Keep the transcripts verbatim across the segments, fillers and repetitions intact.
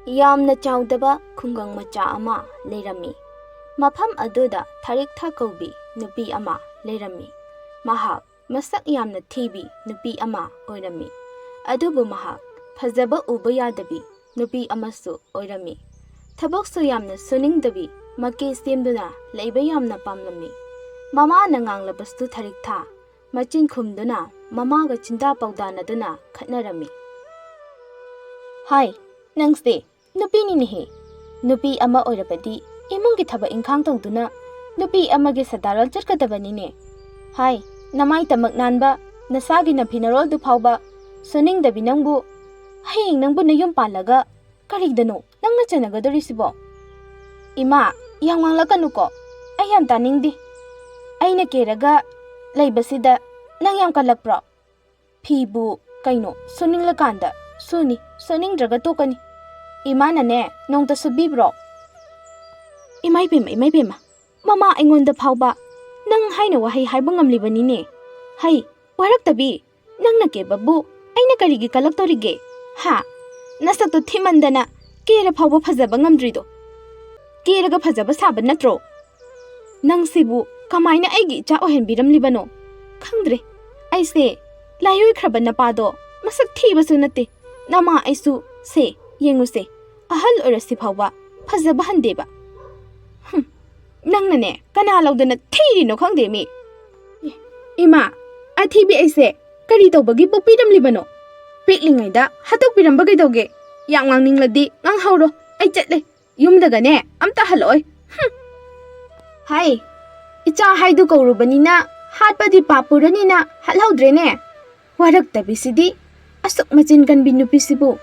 ꯌꯥꯝꯅ ꯆꯥꯎꯗꯕ ꯈꯨꯡꯒꯪ ꯃꯆꯥ ꯑꯃ ꯂꯩꯔꯝꯃꯤ꯫ ꯃꯐꯝ ꯑꯗꯨꯗ ꯊꯥꯔꯤꯛꯊꯥ ꯀꯧꯕꯤ ꯅꯨꯄꯤ ꯑꯃ ꯂꯩꯔꯝꯃꯤ꯫ ꯃꯍꯥꯛ ꯃꯁꯛ ꯌꯥꯝꯅ ꯊꯤꯕꯤ ꯅꯨꯄꯤ ꯑꯃ ꯑꯣꯏꯔꯝꯃꯤ꯫ ꯑꯗꯨꯕꯨ ꯃꯍꯥꯛ ꯐꯖꯕ ꯎꯕ ꯌꯥꯗꯕꯤ ꯅꯨꯄꯤ ꯑꯃꯁꯨ ꯑꯣꯏꯔꯝꯃꯤ꯫ ꯊꯕꯛꯁꯨ ꯌꯥꯝꯅ ꯁꯨꯅꯤꯡꯗꯕꯤ, ꯃꯀꯦ ꯁꯦꯝꯗꯨꯅ ꯂꯩꯕ ꯌꯥꯝꯅ ꯄꯥꯝꯂꯝꯃꯤ꯫ ꯃꯃꯥꯅ ꯉꯥꯡꯂꯕꯁꯨ ꯊꯥꯔꯤꯛꯊꯥ ꯃꯆꯤꯟ ꯈꯨꯝꯗꯨꯅ ꯃꯃꯥꯒ ꯆꯤꯟꯗꯥ ꯄꯥꯎꯗꯥꯅꯗꯨꯅ ꯈꯠꯅꯔꯝꯃꯤ꯫ "ꯍꯥꯏ, ꯅꯪꯁꯦ ꯅꯨꯄꯤꯅꯤꯅꯦꯍꯦ꯫ ꯅꯨꯄꯤ ꯑꯃ ꯑꯣꯏꯔꯕꯗꯤ ꯏꯃꯨꯡꯒꯤ ꯊꯕꯛ ꯏꯪꯈꯥꯡ ꯇꯧꯗꯨꯅ ꯅꯨꯄꯤ ꯑꯃꯒꯤ ꯁꯗꯥꯔꯣꯜ ꯆꯠꯀꯗꯕꯅꯤꯅꯦ꯫ ꯍꯥꯏ, ꯅꯃꯥꯏ ꯇꯃꯛ ꯅꯥꯟꯕ, ꯅꯁꯥꯒꯤ ꯅꯐꯤ ꯅꯔꯣꯜꯗꯨ ꯐꯥꯎꯕ ꯁꯨꯅꯤꯡꯗꯕꯤ ꯅꯪꯕꯨ, ꯍꯌꯦꯡ ꯅꯪꯕꯨ ꯅꯌꯨꯝ ꯄꯥꯜꯂꯒ ꯀꯔꯤꯗꯅꯣ ꯅꯪꯅ ꯆꯟꯅꯒꯗꯧꯔꯤꯁꯤꯕꯣ?" "ꯏꯃꯥ, ꯌꯥꯝ ꯉꯥꯡꯂꯛꯀꯅꯨꯀꯣ, ꯑꯩ ꯌꯥꯝ ꯇꯥꯅꯤꯡꯗꯦ꯫ ꯑꯩꯅ ꯀꯦꯔꯒ ꯂꯩꯕꯁꯤꯗ ꯅꯪ ꯌꯥꯝ ꯀꯜꯂꯛꯄ꯭ꯔꯣ? ꯐꯤꯕꯨ ꯀꯩꯅꯣ, ꯁꯨꯅꯤꯡꯂꯀꯥꯟꯗ ꯁꯨꯅꯤ, ꯁꯨꯅꯤꯡꯗ꯭ꯔꯒ ꯇꯣꯛꯀꯅꯤ꯫ ꯏꯃꯥꯅꯅꯦ ꯅꯣꯡꯇ ꯁꯨꯕꯤꯕ꯭ꯔꯣ?" ꯏꯃꯥꯏ ꯄꯦꯝꯃ, ꯏꯃꯥꯏ ꯄꯦꯝꯃ, ꯃꯃꯥ ꯑꯩꯉꯣꯟꯗ ꯐꯥꯎꯕ ꯅꯪ ꯍꯥꯏꯅ ꯋꯥꯍꯩ ꯍꯥꯏꯕ ꯉꯝꯂꯤꯕꯅꯤꯅꯦ꯫ ꯍꯩ, ꯋꯥꯔꯛꯇꯕꯤ, ꯅꯪꯅ ꯀꯦꯕꯕꯨ ꯑꯩꯅ ꯀꯔꯤꯒꯤ ꯀꯜꯂꯛꯇꯣꯔꯤꯒꯦ? ꯍꯥ? ꯅꯁꯛꯇꯣ ꯊꯤꯃꯟꯗꯅ ꯀꯦꯔ ꯐꯥꯎꯕ ꯐꯖꯕ ꯉꯝꯗ꯭ꯔꯤꯗꯣ꯫ ꯀꯦꯔꯒ ꯐꯖꯕ ꯁꯥꯕ ꯅꯠꯇ꯭ꯔꯣ? ꯅꯪꯁꯤꯕꯨ ꯀꯃꯥꯏꯅ ꯑꯩꯒꯤ ꯏꯆꯥ ꯑꯣꯏꯍꯟꯕꯤꯔꯝꯂꯤꯕꯅꯣ? ꯈꯪꯗ꯭ꯔꯦ꯫ ꯑꯩꯁꯦ ꯂꯥꯏꯑꯣꯏꯈ꯭ꯔꯕ ꯅꯄꯥꯗꯣ ꯃꯁꯛ ꯊꯤꯕꯁꯨ ꯅꯠꯇꯦ꯫ ꯅꯃꯥ ꯑꯩꯁꯨ ꯁꯦ, ꯌꯦꯡꯉꯨꯁꯦ, ꯑꯍꯜ ꯑꯣꯏꯔꯁꯤ ꯐꯥꯎꯕ ꯐꯖꯕ ꯍꯟꯗꯦꯕ꯫ ꯍꯨꯝ, ꯅꯪꯅꯅꯦ ꯀꯅꯥ ꯂꯧꯗꯅ ꯊꯤꯔꯤꯅꯣ ꯈꯪꯗꯦ ꯃꯤ꯫ ꯏꯃꯥ, ꯑꯊꯤꯕꯤ ꯑꯩꯁꯦ ꯀꯔꯤ ꯇꯧꯕꯒꯤ ꯄꯣꯛꯄꯤꯔꯝꯂꯤꯕꯅꯣ? ꯄꯤꯛꯂꯤꯉꯩꯗ ꯍꯥꯠꯇꯣꯛꯄꯤꯔꯝꯕ ꯀꯩꯗꯧꯒꯦ? ꯌꯥꯝ ꯉꯥꯡꯅꯤꯡꯂꯗꯤ ꯉꯥꯡꯍꯧꯔꯣ, ꯑꯩ ꯆꯠꯂꯦ꯫ ꯌꯨꯝꯗꯒꯅꯦ ꯑꯝꯇ ꯍꯜꯂꯛꯑꯣꯏ꯫ ꯍꯨꯝ꯫ ꯍꯥꯏ, ꯏꯆꯥ ꯍꯥꯏꯗꯨ ꯀꯧꯔꯨꯕꯅꯤꯅ ꯍꯥꯠꯄꯗꯤ ꯄꯥꯞ ꯄꯨꯔꯅꯤꯅ ꯍꯥꯠꯍꯧꯗ꯭ꯔꯦꯅꯦ꯫ ꯋꯥꯔꯛꯇꯕꯤꯁꯤꯗꯤ, ꯑꯁꯨꯛ ꯃꯆꯤꯟ ꯀꯟꯕꯤ ꯅꯨꯄꯤꯁꯤꯕꯨ꯫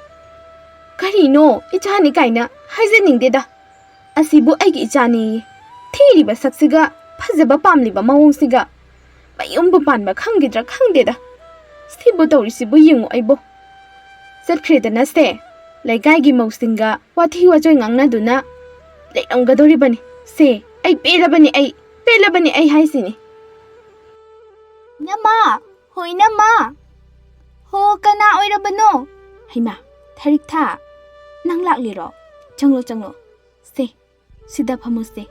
ꯀꯔꯤꯅꯣ, ꯏꯆꯥꯅꯤ ꯀꯥꯏꯅ ꯍꯥꯏꯖꯅꯤꯡꯗꯦꯗ꯫ ꯑꯁꯤꯕꯨ ꯑꯩꯒꯤ ꯏꯆꯥꯅꯤꯌꯦ꯫ ꯊꯤꯔꯤꯕ ꯁꯛꯁꯤꯒ, ꯐꯖꯕ ꯄꯥꯝꯂꯤꯕ ꯃꯑꯣꯡꯁꯤꯒ꯫ ꯃꯌꯨꯝꯕꯨ ꯄꯥꯟꯕ ꯈꯪꯈꯤꯗ꯭ꯔꯥ ꯈꯪꯗꯦꯗ꯫ ꯁꯤꯕꯨ ꯇꯧꯔꯤꯁꯤꯕꯨ ꯌꯦꯡꯉꯨ ꯑꯩꯕꯨ꯫ ꯆꯠꯈ꯭ꯔꯦꯗꯅ ꯁꯦ, ꯂꯩꯀꯥꯏꯒꯤ ꯃꯧꯁꯤꯡꯒ ꯋꯥꯊꯤ ꯋꯥꯆꯣꯏ ꯉꯥꯡꯅꯗꯨꯅ ꯂꯩꯔꯝꯒꯗꯧꯔꯤꯕꯅꯤ꯫ ꯁꯦ, ꯑꯩ ꯄꯦꯜꯂꯕꯅꯤ, ꯑꯩ ꯄꯦꯜꯂꯕꯅꯤ, ꯑꯩ ꯍꯥꯏꯁꯤꯅꯤ꯫ ꯅꯃꯥ, ꯍꯣꯏ ꯅꯃꯥ꯫ ꯍꯣ, ꯀꯅꯥ ꯑꯣꯏꯔꯕꯅꯣ? ꯍꯩꯃꯥ, ꯊꯥꯔꯤꯛꯊꯥ, ꯅꯪ ꯂꯥꯛꯂꯤꯔꯣ? ꯆꯪꯂꯣ, ꯆꯪꯂꯣ꯫ ꯁꯦ, ꯁꯤꯗ ꯐꯝꯃꯨꯁꯦ꯫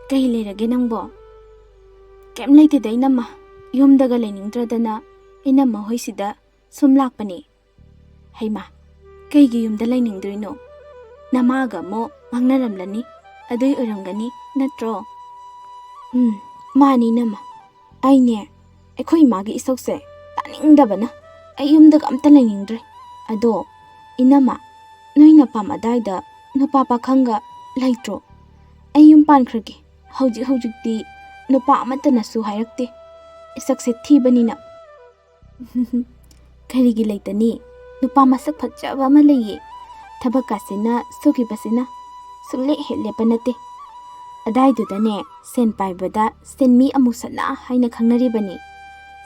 ꯀꯩ ꯂꯩꯔꯒꯦ ꯅꯪꯕꯣ? ꯀꯩꯝ ꯂꯩꯇꯦꯗ, ꯏꯅꯝꯃ꯫ ꯌꯨꯝꯗꯒ ꯂꯩꯅꯤꯡꯗ꯭ꯔꯗꯅ ꯏꯅꯝꯃ ꯍꯣꯏꯁꯤꯗ ꯁꯨꯝ ꯂꯥꯛꯄꯅꯦ꯫ ꯍꯩꯃꯥ, ꯀꯩꯒꯤ ꯌꯨꯝꯗ ꯂꯩꯅꯤꯡꯗꯣꯏꯅꯣ? ꯅꯃꯥꯒ ꯑꯃꯨꯛ ꯉꯥꯡꯅꯔꯝꯂꯅꯤ꯫ ꯑꯗꯨꯏ ꯑꯣꯏꯔꯝꯒꯅꯤ, ꯅꯠꯇ꯭ꯔꯣ? ꯎꯝ, ꯃꯥꯅꯤ, ꯏꯅꯝꯃ꯫ ꯑꯩꯅꯦ, ꯑꯩꯈꯣꯏ ꯏꯃꯥꯒꯤ ꯏꯁꯧꯁꯦ ꯇꯥꯅꯤꯡꯗꯕꯅ ꯑꯩ ꯌꯨꯝꯗꯒ ꯑꯝꯇ ꯂꯩꯅꯤꯡꯗ꯭ꯔꯦ꯫ ꯑꯗꯣ, ꯏꯅꯝꯃ, ꯅꯣꯏ ꯅꯄꯥꯝ ꯑꯗꯥꯏꯗ ꯅꯨꯄꯥ ꯄꯥꯈꯪꯒ ꯂꯩꯇ꯭ꯔꯣ? ꯑꯩ ꯌꯨꯝ ꯄꯥꯟꯈ꯭ꯔꯒꯦ꯫ ꯍꯧꯖꯤꯛ ꯍꯧꯖꯤꯛꯇꯤ ꯅꯨꯄꯥ ꯑꯃꯠꯇꯅꯁꯨ ꯍꯥꯏꯔꯛꯇꯦ, ꯏꯁꯛꯁꯦ ꯊꯤꯕꯅꯤꯅ꯫ ꯀꯔꯤꯒꯤ ꯂꯩꯇꯅꯤ? ꯅꯨꯄꯥ ꯃꯁꯛ ꯐꯖꯕ ꯑꯃ ꯂꯩꯌꯦ꯫ ꯊꯕꯛꯀꯥꯁꯤꯅ ꯁꯨꯈꯤꯕꯁꯤꯅ ꯁꯨꯡꯂꯦꯞ ꯍꯦꯛ ꯂꯦꯞꯄ ꯅꯠꯇꯦ꯫ ꯑꯗꯥꯏꯗꯨꯗꯅꯦ, ꯁꯦꯟ ꯄꯥꯏꯕꯗ ꯁꯦꯟꯃꯤ ꯑꯃꯨꯁꯅꯥ ꯍꯥꯏꯅ ꯈꯪꯅꯔꯤꯕꯅꯤ꯫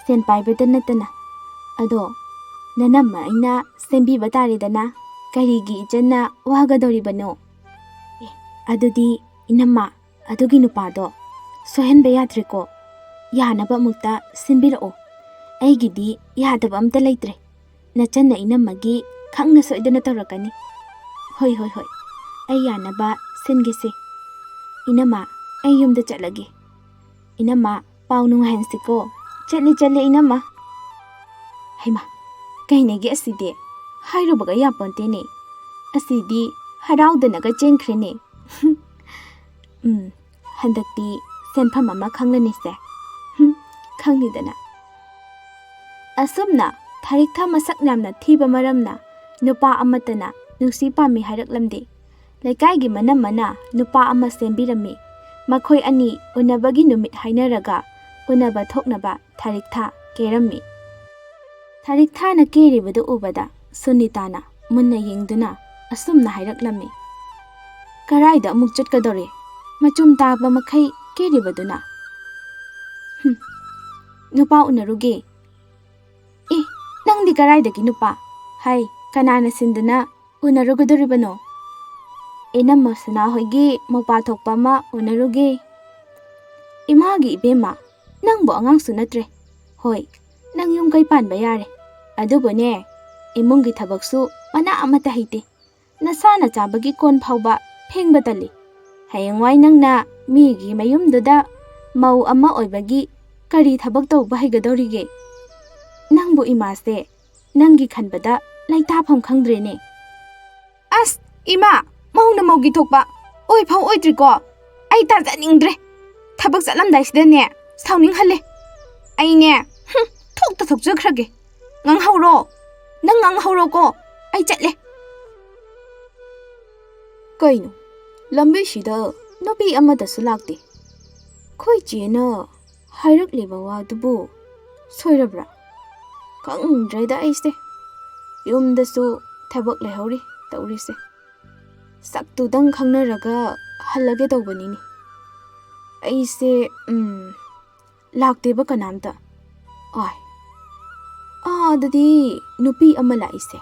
ꯁꯦꯟ ꯄꯥꯏꯕꯗ ꯅꯠꯇꯅ꯫ ꯑꯗꯣ, ꯅꯅꯝꯃ ꯑꯩꯅ ꯁꯦꯝꯕꯤꯕ ꯇꯥꯔꯦꯗꯅ꯫ ꯀꯔꯤꯒꯤ ꯏꯆꯟꯅ ꯋꯥꯒꯗꯧꯔꯤꯕꯅꯣ? ꯑꯦ, ꯑꯗꯨꯗꯤ ꯏꯅꯝꯃ, ꯑꯗꯨꯒꯤ ꯅꯨꯄꯥꯗꯣ ꯁꯣꯏꯍꯟꯕ ꯌꯥꯗ꯭ꯔꯦꯀꯣ꯫ ꯌꯥꯅꯕ ꯑꯃꯨꯛꯇ ꯁꯤꯟꯕꯤꯔꯛꯑꯣ꯫ ꯑꯩꯒꯤꯗꯤ ꯌꯥꯗꯕ ꯑꯝꯇ ꯂꯩꯇ꯭ꯔꯦ꯫ ꯅꯆꯟꯅ ꯏꯅꯝꯃꯒꯤ ꯈꯪꯅ ꯁꯣꯏꯗꯅ ꯇꯧꯔꯛꯀꯅꯤ꯫ ꯍꯣꯏ, ꯍꯣꯏ, ꯍꯣꯏ꯫ ꯑꯩ ꯌꯥꯅꯕ ꯁꯤꯟꯒꯦꯁꯦ꯫ ꯏꯅꯝꯃ, ꯑꯩ ꯌꯨꯝꯗ ꯆꯠꯂꯒꯦ꯫ ꯏꯅꯝꯃ, ꯄꯥꯎ ꯅꯨꯡꯉꯥꯏꯍꯟꯁꯤꯀꯣ꯫ ꯆꯠꯂꯦ, ꯆꯠꯂꯦ, ꯏꯅꯝꯃ꯫ ꯍꯩꯃꯥ, ꯀꯩꯅꯦꯒꯦ ꯑꯁꯤꯗꯤ? ꯍꯥꯏꯔꯨꯕꯒ ꯌꯥꯄꯣꯟꯇꯦꯅꯦ꯫ ꯑꯁꯤꯗꯤ ꯍꯔꯥꯎꯗꯅꯒ ꯆꯦꯟꯈ꯭ꯔꯦꯅꯦ꯫ ꯎꯝ, ꯍꯟꯗꯛꯇꯤ ꯁꯦꯟꯐꯝ ꯑꯃ ꯈꯪꯂꯅꯤꯁꯦ꯫ ꯍꯨꯝ, ꯈꯪꯅꯤꯗꯅ꯫ ꯑꯁꯨꯝꯅ ꯊꯥꯔꯤꯛꯊꯥ ꯃꯁꯛ ꯌꯥꯝꯅ ꯊꯤꯕ ꯃꯔꯝꯅ ꯅꯨꯄꯥ ꯑꯃꯠꯇꯅ ꯅꯨꯡꯁꯤ ꯄꯥꯝꯃꯤ ꯍꯥꯏꯔꯛꯂꯝꯗꯦ꯫ ꯂꯩꯀꯥꯏꯒꯤ ꯃꯅꯝꯃꯅ ꯅꯨꯄꯥ ꯑꯃ ꯁꯦꯝꯕꯤꯔꯝꯃꯤ꯫ ꯃꯈꯣꯏ ꯑꯅꯤ ꯎꯅꯕꯒꯤ ꯅꯨꯃꯤꯠ ꯍꯥꯏꯅꯔꯒ ꯎꯅꯕ ꯊꯣꯛꯅꯕ ꯊꯥꯔꯤꯛꯊꯥ ꯀꯦꯔꯝꯃꯤ꯫ ꯊꯥꯔꯤꯛꯊꯥꯅ ꯀꯦꯔꯤꯕꯗꯨ ꯎꯕꯗ ꯁꯨꯅꯤꯇꯥꯅ ꯃꯨꯟꯅ ꯌꯦꯡꯗꯨꯅ ꯑꯁꯨꯝꯅ ꯍꯥꯏꯔꯛꯂꯝꯃꯤ, "ꯀꯔꯥꯏꯗ ꯑꯃꯨꯛ ꯆꯠꯀꯗꯧꯔꯦ? ꯃꯆꯨꯝ ꯇꯥꯕ ꯃꯈꯩ ꯀꯦꯔꯤꯕꯗꯨꯅ?" "ꯍꯨꯝ, ꯅꯨꯄꯥ ꯎꯅꯔꯨꯒꯦ꯫" "ꯑꯦ, ꯅꯪꯗꯤ ꯀꯔꯥꯏꯗꯒꯤ ꯅꯨꯄꯥ? ꯍꯥꯏ, ꯀꯅꯥꯅ ꯁꯤꯟꯗꯨꯅ ꯎꯅꯔꯨꯒꯗꯧꯔꯤꯕꯅꯣ?" "ꯏꯅꯝꯃ ꯁꯅꯥ ꯍꯣꯏꯒꯤ ꯃꯧꯄꯥ ꯊꯣꯛꯄ ꯑꯃ ꯎꯅꯔꯨꯒꯦ꯫" "ꯏꯃꯥꯒꯤ ꯏꯕꯦꯝꯃ, ꯅꯪꯕꯨ ꯑꯉꯥꯡꯁꯨ ꯅꯠꯇ꯭ꯔꯦ꯫ ꯍꯣꯏ, ꯅꯪ ꯌꯨꯝ ꯀꯩ ꯄꯥꯟꯕ ꯌꯥꯔꯦ꯫ ꯑꯗꯨꯕꯨꯅꯦ, ꯏꯃꯨꯡꯒꯤ ꯊꯕꯛꯁꯨ ꯃꯅꯥ ꯑꯃꯠꯇ ꯍꯩꯇꯦ꯫ ꯅꯁꯥꯅ ꯆꯥꯕꯒꯤ ꯀꯣꯟ ꯐꯥꯎꯕ ꯐꯦꯡꯕ ꯇꯜꯂꯤ꯫ ꯍꯌꯦꯡꯋꯥꯏ ꯅꯪꯅ ꯃꯤꯒꯤ ꯃꯌꯨꯝꯗꯨꯗ ꯃꯧ ꯑꯃ ꯑꯣꯏꯕꯒꯤ ꯀꯔꯤ ꯊꯕꯛ ꯇꯧꯕ ꯍꯩꯒꯗꯧꯔꯤꯒꯦ? ꯅꯪꯕꯨ ꯏꯃꯥꯁꯦ ꯅꯪꯒꯤ ꯈꯟꯕꯗ ꯂꯩꯇꯥꯐꯝ ꯈꯪꯗ꯭ꯔꯦꯅꯦ꯫ ꯑꯁ, ꯏꯃꯥ, ꯃꯧꯅ ꯃꯧꯒꯤ ꯊꯣꯛꯄ ꯑꯣꯏꯐꯥꯎ ꯑꯣꯏꯗ꯭ꯔꯤꯀꯣ꯫ ꯑꯩ ꯇꯥꯖꯅꯤꯡꯗ꯭ꯔꯦ꯫ ꯊꯕꯛ ꯆꯠꯂꯝꯗꯥꯏꯁꯤꯗꯅꯦ, ꯁꯥꯎꯅꯤꯡꯍꯜꯂꯦ꯫ ꯑꯩꯅꯦ, ꯍꯨꯝ, ꯊꯣꯛꯇ ꯊꯣꯛꯆꯈ꯭ꯔꯒꯦ꯫ ꯉꯥꯡꯍꯧꯔꯣ꯫ ꯅꯪ ꯉꯥꯡꯍꯧꯔꯣꯀꯣ꯫ ꯑꯩ ꯆꯠꯂꯦ꯫ ꯀꯩꯅꯣ, ꯂꯝꯕꯤꯁꯤꯗ ꯅꯨꯄꯤ ꯑꯃꯠꯇꯁꯨ ꯂꯥꯛꯇꯦ꯫ ꯑꯩꯈꯣꯏ ꯆꯦꯅ ꯍꯥꯏꯔꯛꯂꯤꯕ ꯋꯥꯗꯨꯕꯨ ꯁꯣꯏꯔꯕ꯭ꯔꯥ? ꯈꯪꯗ꯭ꯔꯦꯗ ꯑꯩꯁꯦ꯫ ꯌꯨꯝꯗꯁꯨ ꯊꯕꯛ ꯂꯩꯍꯧꯔꯤ ꯇꯧꯔꯤꯁꯦ꯫ ꯁꯛꯇꯨꯗꯪ ꯈꯪꯅꯔꯒ ꯍꯜꯂꯒꯦ ꯇꯧꯕꯅꯤꯅꯦ꯫ ꯑꯩꯁꯦ, ꯎꯝ, ꯂꯥꯛꯇꯦꯕ ꯀꯅꯥꯝꯇ꯫ ꯑꯥꯏ, ꯑꯥꯗꯗꯤ ꯅꯨꯄꯤ ꯑꯃ ꯂꯥꯛꯏꯁꯦ꯫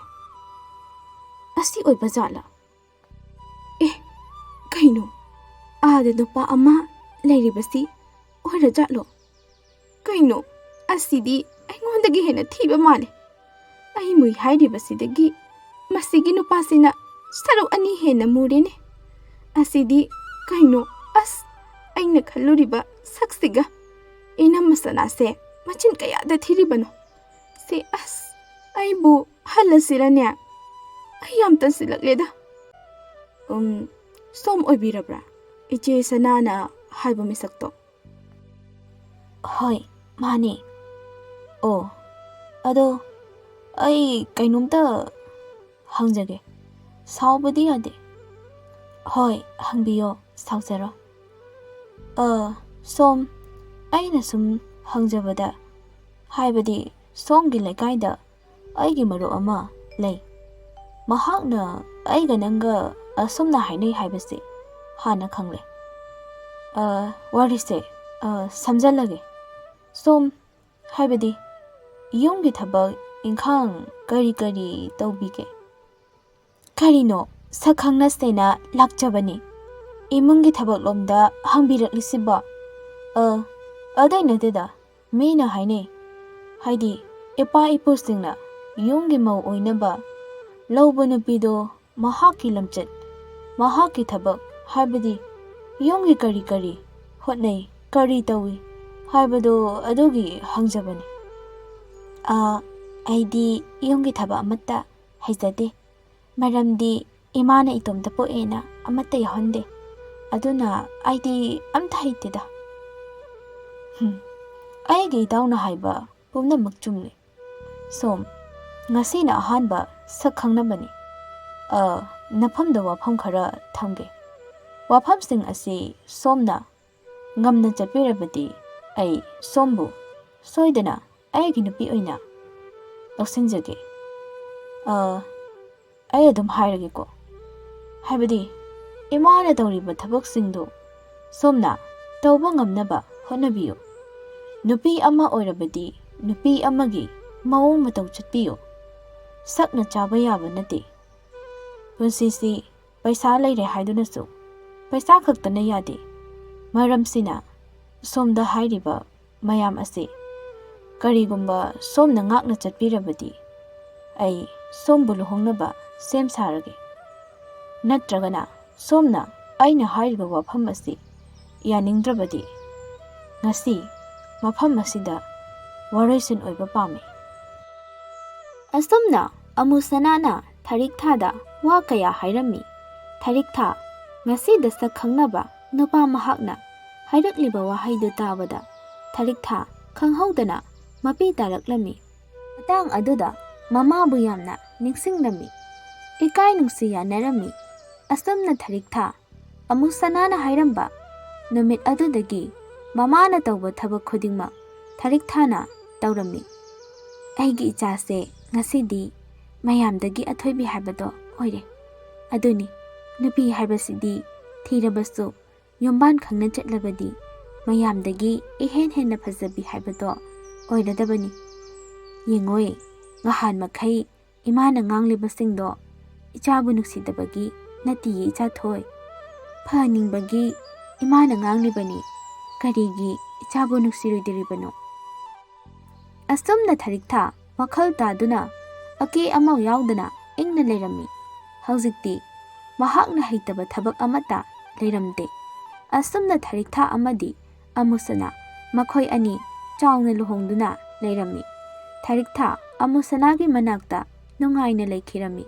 ꯑꯁꯤ ꯑꯣꯏꯕ ꯖꯥꯠꯂꯥ? ꯑꯦ, ꯀꯩꯅꯣ? ꯑꯥꯗ ꯅꯨꯄꯥ ꯑꯃ ꯂꯩꯔꯤꯕꯁꯤ ꯑꯣꯏꯔꯖꯥꯠꯂꯣ? ꯀꯩꯅꯣ? ꯑꯁꯤꯗꯤ ꯑꯩꯉꯣꯟꯗꯒꯤ ꯍꯦꯟꯅ ꯊꯤꯕ ꯃꯥꯜꯂꯦ꯫ ꯑꯩ ꯃꯨꯏ ꯍꯥꯏꯔꯤꯕꯁꯤꯗꯒꯤ ꯃꯁꯤꯒꯤ ꯅꯨꯄꯥꯁꯤꯅ ꯁꯔꯨꯛ ꯑꯅꯤ ꯍꯦꯟꯅ ꯃꯨꯔꯦꯅꯦ꯫ ꯑꯁꯤꯗꯤ ꯀꯩꯅꯣ? ꯑꯁ, ꯑꯩꯅ ꯈꯜꯂꯨꯔꯤꯕ ꯁꯛꯁꯤꯒ ꯏꯅꯝꯃ ꯁꯅꯥꯁꯦ ꯃꯆꯤꯟ ꯀꯌꯥꯗ ꯊꯤꯔꯤꯕꯅꯣ? ꯁꯤ, ꯑꯁ, ꯑꯩꯕꯨ ꯍꯜꯂꯁꯤꯔꯅꯦ? ꯑꯩ ꯌꯥꯝ ꯇꯟꯁꯤꯜꯂꯛꯂꯦꯗ꯫ ꯎꯝ, ꯁꯣꯝ ꯑꯣꯏꯕꯤꯔꯕ꯭ꯔꯥ? ꯏꯆꯦ ꯁꯅꯥꯅ ꯍꯥꯏꯕ ꯃꯤꯁꯛꯇꯣ꯫ ꯍꯣꯏ, ꯃꯥꯅꯦ꯫ ꯑꯣ, ꯑꯗꯣ ꯑꯩ ꯀꯩꯅꯣꯝꯇ ꯍꯪꯖꯒꯦ꯫ ꯁꯥꯎꯕꯗꯤ ꯌꯥꯗꯦ꯫ ꯍꯣꯏ, ꯍꯪꯕꯤꯌꯣ, ꯁꯥꯎꯖꯔꯣ꯫ ꯑ, ꯁꯣꯝ, ꯑꯩꯅ ꯁꯨꯝ ꯍꯪꯖꯕꯗ, ꯍꯥꯏꯕꯗꯤ ꯁꯣꯝꯒꯤ ꯂꯩꯀꯥꯏꯗ ꯑꯩꯒꯤ ꯃꯔꯨꯞ ꯑꯃ ꯂꯩ꯫ ꯃꯍꯥꯛꯅ ꯑꯩꯒ ꯅꯪꯒ ꯑꯁꯨꯝꯅ ꯍꯥꯏꯅꯩ ꯍꯥꯏꯕꯁꯤ ꯍꯥꯟꯅ ꯈꯪꯂꯦ꯫ ꯑ, ꯋꯥꯔꯤꯁꯦ, ꯑ, ꯁꯝꯖꯜꯂꯒꯦ꯫ ꯁꯣꯝ, ꯍꯥꯏꯕꯗꯤ ꯌꯨꯝꯒꯤ ꯊꯕꯛ ꯏꯪꯈꯥꯡ ꯀꯔꯤ ꯀꯔꯤ ꯇꯧꯕꯤꯒꯦ? ꯀꯔꯤꯅꯣ, ꯁꯛ ꯈꯪꯅꯁꯦꯅ ꯂꯥꯛꯆꯕꯅꯤ꯫ ꯏꯃꯨꯡꯒꯤ ꯊꯕꯛꯂꯣꯝꯗ ꯍꯪꯕꯤꯔꯛꯂꯤꯁꯤꯕꯣ? ꯑ, ꯑꯗꯩ ꯅꯠꯇꯦꯗ, ꯃꯤꯅ ꯍꯥꯏꯅꯩ, ꯍꯥꯏꯗꯤ ꯏꯄꯥ ꯏꯄꯨꯁꯤꯡꯅ ꯌꯨꯝꯒꯤ ꯃꯧ ꯑꯣꯏꯅꯕ ꯂꯧꯕ ꯅꯨꯄꯤꯗꯣ ꯃꯍꯥꯛꯀꯤ ꯂꯝꯆꯠ, ꯃꯍꯥꯛꯀꯤ ꯊꯕꯛ, ꯍꯥꯏꯕꯗꯤ ꯌꯨꯝꯒꯤ ꯀꯔꯤ ꯀꯔꯤ ꯍꯣꯠꯅꯩ, ꯀꯔꯤ ꯇꯧꯏ ꯍꯥꯏꯕꯗꯣ ꯑꯗꯨꯒꯤ ꯍꯪꯖꯕꯅꯤ꯫ "ꯑ, ꯑꯩꯗꯤ ꯌꯨꯝꯒꯤ ꯊꯕꯛ ꯑꯃꯠꯇ ꯍꯩꯖꯗꯦ, ꯃꯔꯝꯗꯤ ꯏꯃꯥꯅ ꯏꯇꯣꯝꯇ ꯄꯣꯛꯑꯦꯅ ꯑꯃꯠꯇ ꯌꯥꯎꯍꯟꯗꯦ, ꯑꯗꯨꯅ ꯑꯩꯗꯤ ꯑꯝꯇ ꯍꯩꯇꯦꯗ꯫" "ꯍꯨꯝ, ꯑꯩꯒꯤ ꯏꯇꯥꯎꯅ ꯍꯥꯏꯕ ꯄꯨꯝꯅꯃꯛ ꯆꯨꯝꯂꯦ꯫ ꯁꯣꯝ, ꯉꯁꯤꯅ ꯑꯍꯥꯟꯕ ꯁꯛ ꯈꯪꯅꯕꯅꯤ꯫ ꯑ, ꯅꯐꯝꯗ ꯋꯥꯐꯝ ꯈꯔ ꯊꯝꯒꯦ꯫ ꯋꯥꯐꯝꯁꯤꯡ ꯑꯁꯤ ꯁꯣꯝꯅ ꯉꯝꯅ ꯆꯠꯄꯤꯔꯕꯗꯤ ꯑꯩ ꯁꯣꯝꯕꯨ ꯁꯣꯏꯗꯅ ꯑꯩꯒꯤ ꯅꯨꯄꯤ ꯑꯣꯏꯅ ꯂꯧꯁꯤꯟꯖꯒꯦ꯫ ꯑ, ꯑꯩ ꯑꯗꯨꯝ ꯍꯥꯏꯔꯒꯦꯀꯣ꯫ ꯍꯥꯏꯕꯗꯤ ꯏꯃꯥꯅ ꯇꯧꯔꯤꯕ ꯊꯕꯛꯁꯤꯡꯗꯨ ꯁꯣꯝꯅ ꯇꯧꯕ ꯉꯝꯅꯕ ꯍꯣꯠꯅꯕꯤꯌꯨ꯫ ꯅꯨꯄꯤ ꯑꯃ ꯑꯣꯏꯔꯕꯗꯤ ꯅꯨꯄꯤ ꯑꯃꯒꯤ ꯃꯑꯣꯡ ꯃꯇꯧ ꯆꯠꯄꯤꯌꯨ꯫ ꯁꯛꯅ ꯆꯥꯕ ꯌꯥꯕ ꯅꯠꯇꯦ꯫ ꯄꯨꯟꯁꯤꯁꯤ ꯄꯩꯁꯥ ꯂꯩꯔꯦ ꯍꯥꯏꯗꯨꯅꯁꯨ ꯄꯩꯁꯥ ꯈꯛꯇꯅ ꯌꯥꯗꯦ꯫ ꯃꯔꯝꯁꯤꯅ ꯁꯣꯝꯗ ꯍꯥꯏꯔꯤꯕ ꯃꯌꯥꯝ ꯑꯁꯤ ꯀꯔꯤꯒꯨꯝꯕ ꯁꯣꯝꯅ ꯉꯥꯛꯅ ꯆꯠꯄꯤꯔꯕꯗꯤ ꯑꯩ ꯁꯣꯝꯕꯨ ꯂꯨꯍꯣꯡꯅꯕ ꯁꯦꯝ ꯁꯥꯔꯒꯦ꯫ ꯅꯠꯇ꯭ꯔꯒꯅ ꯁꯣꯝꯅ ꯑꯩꯅ ꯍꯥꯏꯔꯤꯕ ꯋꯥꯐꯝ ꯑꯁꯤ ꯌꯥꯅꯤꯡꯗ꯭ꯔꯕꯗꯤ ꯉꯁꯤ ꯃꯐꯝ ꯑꯁꯤꯗ ꯋꯥꯔꯣꯏꯁꯤꯟ ꯑꯣꯏꯕ ꯄꯥꯝꯃꯤ꯫" ꯑꯁꯨꯝꯅ ꯑꯃꯨꯁꯅꯥꯅ ꯊꯔꯤꯛꯊꯥꯗ ꯋꯥ ꯀꯌꯥ ꯍꯥꯏꯔꯝꯃꯤ꯫ ꯊꯔꯤꯛꯊꯥ, ꯉꯁꯤꯗ ꯁꯛ ꯈꯪꯅꯕ ꯅꯨꯄꯥ ꯃꯍꯥꯛꯅ ꯍꯥꯏꯔꯛꯂꯤꯕ ꯋꯥꯍꯩꯗꯨ ꯇꯥꯕꯗ ꯊꯔꯤꯛꯊꯥ ꯈꯪꯍꯧꯗꯅ ꯃꯄꯤ ꯇꯥꯔꯛꯂꯝꯃꯤ꯫ ꯃꯇꯥꯡ ꯑꯗꯨꯗ ꯃꯃꯥꯕꯨ ꯌꯥꯝꯅ ꯅꯤꯡꯁꯤꯡꯂꯝꯃꯤ꯫ ꯏꯀꯥꯏ ꯅꯨꯡꯁꯤ ꯌꯥꯅꯔꯝꯃꯤ꯫ ꯑꯁꯨꯝꯅ ꯊꯔꯤꯛꯊꯥ ꯑꯃꯨꯁꯅꯥꯅ ꯍꯥꯏꯔꯝꯕ ꯅꯨꯃꯤꯠ ꯑꯗꯨꯗꯒꯤ ꯃꯃꯥꯅ ꯇꯧꯕ ꯊꯕꯛ ꯈꯨꯗꯤꯡꯃꯛ ꯊꯔꯤꯛꯊꯥꯅ ꯇꯧꯔꯝꯃꯤ꯫ "ꯑꯩꯒꯤ ꯏꯆꯥꯁꯦ ꯉꯁꯤꯗꯤ ꯃꯌꯥꯝꯗꯒꯤ ꯑꯊꯣꯏꯕꯤ ꯍꯥꯏꯕꯗꯣ ꯑꯣꯏꯔꯦ꯫ ꯑꯗꯨꯅꯤ, ꯅꯨꯄꯤ ꯍꯥꯏꯕꯁꯤꯗꯤ ꯊꯤꯔꯕꯁꯨ ꯌꯨꯝꯕꯥꯟ ꯈꯪꯅ ꯆꯠꯂꯕꯗꯤ ꯃꯌꯥꯝꯗꯒꯤ ꯏꯍꯦꯟ ꯍꯦꯟꯅ ꯐꯖꯕꯤ ꯍꯥꯏꯕꯗꯣ ꯑꯣꯏꯔꯗꯕꯅꯤ꯫ ꯌꯦꯡꯉꯣꯏ, ꯉꯍꯥꯟ ꯃꯈꯩ ꯏꯃꯥꯅ ꯉꯥꯡꯂꯤꯕꯁꯤꯡꯗꯣ ꯏꯆꯥꯕꯨ ꯅꯨꯡꯁꯤꯗꯕꯒꯤ ꯅꯠꯇꯤꯌꯦ ꯏꯆꯥꯊꯣꯏ꯫ ꯐꯍꯟꯅꯤꯡꯕꯒꯤ ꯏꯃꯥꯅ ꯉꯥꯡꯂꯤꯕꯅꯤ꯫ ꯀꯔꯤꯒꯤ ꯏꯆꯥꯕꯨ ꯅꯨꯡꯁꯤꯔꯣꯏꯗꯣꯔꯤꯕꯅꯣ?" ꯑꯁꯨꯝꯅ ꯊꯔꯤꯛꯊꯥ ꯋꯥꯈꯜ ꯇꯥꯗꯨꯅ ꯑꯀꯦ ꯑꯃꯧ ꯌꯥꯎꯗꯅ ꯏꯪꯅ ꯂꯩꯔꯝꯃꯤ꯫ ꯍꯧꯖꯤꯛꯇꯤ ꯃꯍꯥꯛꯅ ꯍꯩꯇꯕ ꯊꯕꯛ ꯑꯃꯠꯇ ꯂꯩꯔꯝꯗꯦ꯫ ꯑꯁꯨꯝꯅ ꯊꯔꯤꯛꯊꯥ ꯑꯃꯗꯤ ꯑꯃꯨꯁꯅꯥ ꯃꯈꯣꯏ ꯑꯅꯤ ꯆꯥꯎꯅ ꯂꯨꯍꯣꯡꯗꯨꯅ ꯂꯩꯔꯝꯃꯤ꯫ ꯊꯔꯤꯛꯊꯥ ꯑꯃꯨꯁꯅꯥꯒꯤ ꯃꯅꯥꯛꯇ ꯅꯨꯡꯉꯥꯏꯅ ꯂꯩꯈꯤꯔꯝꯃꯤ꯫